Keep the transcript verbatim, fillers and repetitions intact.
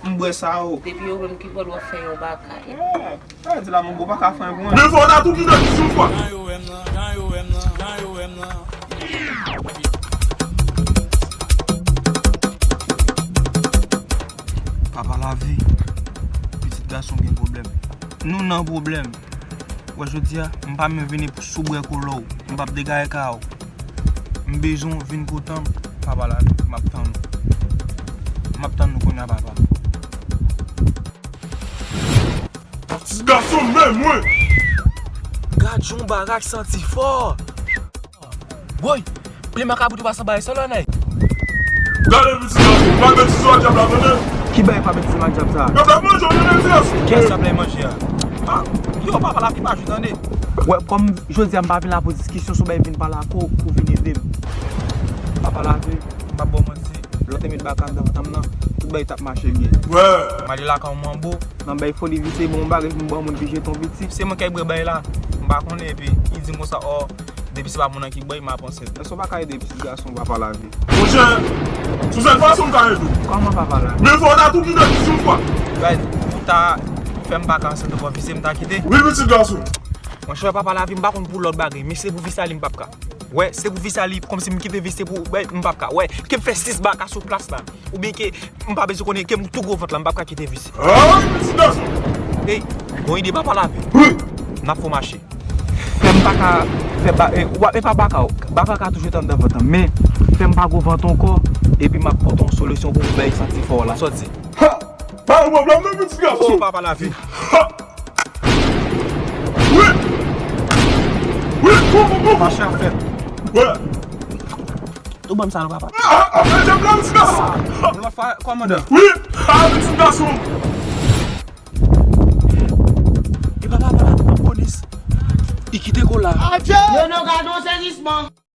M bwè sa o. Depi yo menm ki pran w ap fè yon bagay. Eh, sa vle di la, mon gwo pa ka fè yon. Men fò w ta tou kite ti soufwa. Papa Lavi, pitit gason gen pwoblèm. Nou nan pwoblèm. Wè, jodi a, m pa menm vini pou sou bwè kola w. M p ap degaye ka w. M bezwen w vin kote m, Papa Lavi. M ap tann ou. M ap tann nou kounye a, papa. Ti gason, men mwen. Gad yon bagay santi fò. Woy, plen makabou tou pa sanba e solo nèg. Gade pitit gason, pa betize w ak dyab la, tande? Ki bagay pa betize m ak dyab sa? Dyab la manje w, tande, pitit gason. Kiyès k ap bay manje a? Ah, yo, Papa Lavi pa jwe, tande. Wè, kòm jodi a m pa vin la pou diskisyon, se w bay vin pale ak ou pou vin ede m. Papa Lavi, m p ap ba w manti. Lè w te met baka anndan vant m nan, tout bagay t ap mache byen. Wè. M ale lakay yon manbo. Nan bay foli vise, bon bagay pou m ba yon moun ki jete yon pitit. Se mwen k al bwè bay la. M pa konnen, epi li di m konsa, ò, depi se pa moun nan ki bwè, m ap ansent. Èske w pa ka ede pitit gason w, Papa Lavi? Monchè, sou sèl fason m ka ede w. Kòman, Papa Lavi? Men fò w ta tou kite pitit ou, kwa. Gad, ou ta fè m pa ka ansent ankò, vise m ta kite? Wi, pitit gason. Monchè, Papa Lavi, m pa konn pou lòt bagay, men se pou vise a li m p ap ka. Wè, se pou vise a li, kòmsi m kite vise pou, wè, m p ap ka. Wè, ke m fè sis baka sou plas la. Oubyen ke m pa bezwen konnen ke m tou gwo vant la, m p ap ka kite vise. Ah, pitit gason! Ey, gon ide, Papa Lavi. Wi. N ap fè w mache. Fè m pa ka fè ba, e, w ap, e pa baka, baka ka toujou ret anndan vant lan, men fè m pa gwo vant ankò, epi m ap pote yon solisyon pou m bay santi fò w la. Sa w di? Ha! Pa gen pwoblèm non, pitit gason. Oh, Papa Lavi. Ha! Wi! Wi, kou, kou, kou. Mache ap fèt. Wè. Ou ban m sa non, papa. Ah, ah, ah, dyab la, pitit gason. Yon lòt fwa, kòmandan. Wi, ah, pitit gason. E papa, papa, papa, polis. Li kite kola. Yo, nou gade yon sezisman.